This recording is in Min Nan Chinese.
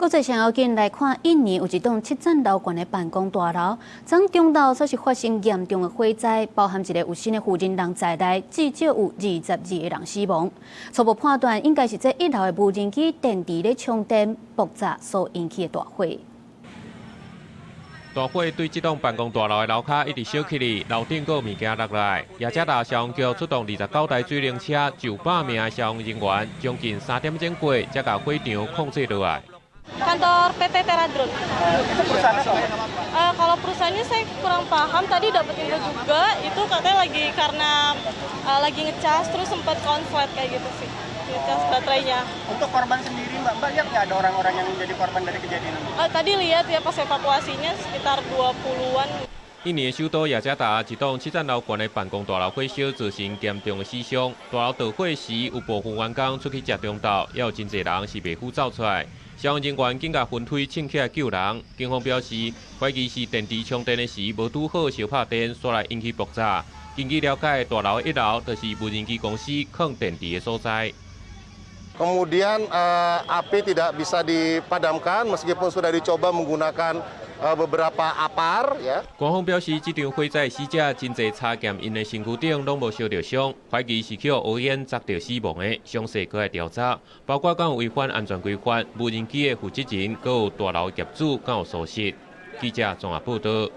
國際上要緊來看，印尼有一棟七層樓懸的辦公大樓，昨中晝煞是發生嚴重的火災，包含一个有身的負責人在內，至少有22個人死亡。初步判斷應該是這一樓的無人機電池咧充電爆炸所引起的大火。大火對這棟辦公大樓的樓跤一直燒起來，樓頂閣有物件落來。雅加達消防局出動29台水冷車，900名的消防人員，將近3點鐘過，才共火場控制落來。 Kantor PT Terra Drone. Itu perusahaan apa? Kalau perusahaannya saya kurang paham. Tadi dapat info juga itu katanya lagi karena lagi ngecas terus sempat konslet kayak gitu sih. Ngecas baterainya. Untuk korban sendiri, Mbak, Mbak lihat nggak ada orang-orang yang menjadi korban dari kejadian ini? Tadi lihat ya, pas evakuasinya sekitar 20-an. 印尼的首都雅加達一棟七層樓懸的辦公大樓火燒，造成嚴重的死傷。大樓著火時，有部分員工出去食中晝，也有真濟人是袂赴走出來。消防人員緊共雲梯衝起來救人。警方表示，懷疑是電池充電的時無拄好相拍電，煞來引起爆炸。根據了解，大樓一樓就是無人機公司囥電池的所在。 Kemudian api tidak bisa dipadamkan meskipun sudah dicoba menggunakan beberapa apar ya. 官方表示，這場火災死者真濟查驗𪜶的身軀頂攏無燒著傷，懷疑是予烏煙砸著死亡的，詳細閣愛調查，包括敢有違反安全規範、無人機的負責人，閣有大樓業主敢有疏失。記者綜合報導。